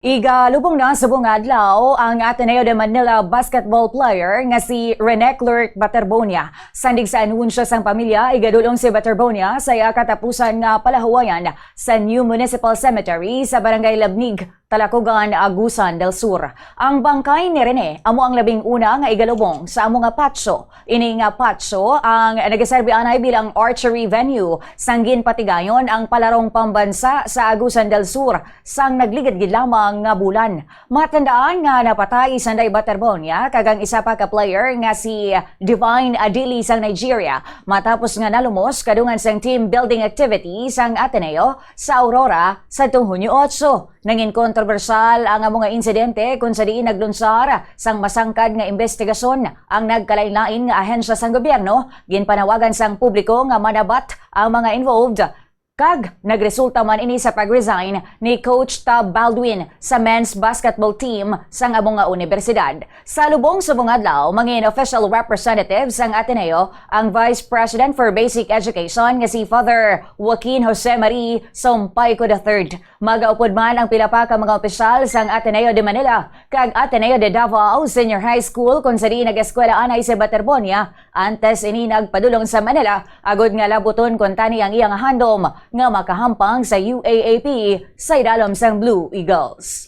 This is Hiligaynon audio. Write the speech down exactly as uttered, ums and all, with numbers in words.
Igalubong na subong nga adlaw ang Ateneo de Manila basketball player nga si Rene Clerk Baterbonia. Sandig sa anunsyo sang pamilya, igadulong si Baterbonia sa iya katapusan nga palahuwayan sa New Municipal Cemetery sa Barangay Labnig, Talacogan, Agusan del Sur. Ang bangkay ni Rene amo ang labing una nga igalubong sa amo nga patio. Ini nga patio ang nagaserbi anay bilang archery venue sang ginpatigayon ang palarong pambansa sa Agusan del Sur sang nagligad gid lamang nga bulan. Matandaan nga napatay si Sanday Baterbonia kag ang isa pa ka player nga si Divine Adili sang Nigeria matapos nga nalumos kadungan sang team building activity sang Ateneo sa Aurora sa Hunyo otso. Nangin kontrobersyal ang amo nga insidente, kung sa diin naglunsar sang masangkad nga imbestigasyon ang nagkalain-lain nga ahensya sang gobyerno. Ginpanawagan sang publiko nga manabat ang mga involved, kag nagresulta man ini sa pag-resign ni Coach Tab Baldwin sa men's basketball team sang amo nga unibersidad. Sa lubong subong adlaw, mangin official representative sang Ateneo ang Vice President for Basic Education nga si Father Joaquin Jose Marie Sampayco the third. Magaupod man ang pila pa ka mga opisyal sang Ateneo de Manila kag Ateneo de Davao Senior High School, kung sa diin nag-eskwela anay si Baterbonia antes ini nagpadulong sa Manila, agod nga labuton kuntani ang iyang handom nga makahampang sa U A A P sa idalom sang Blue Eagles.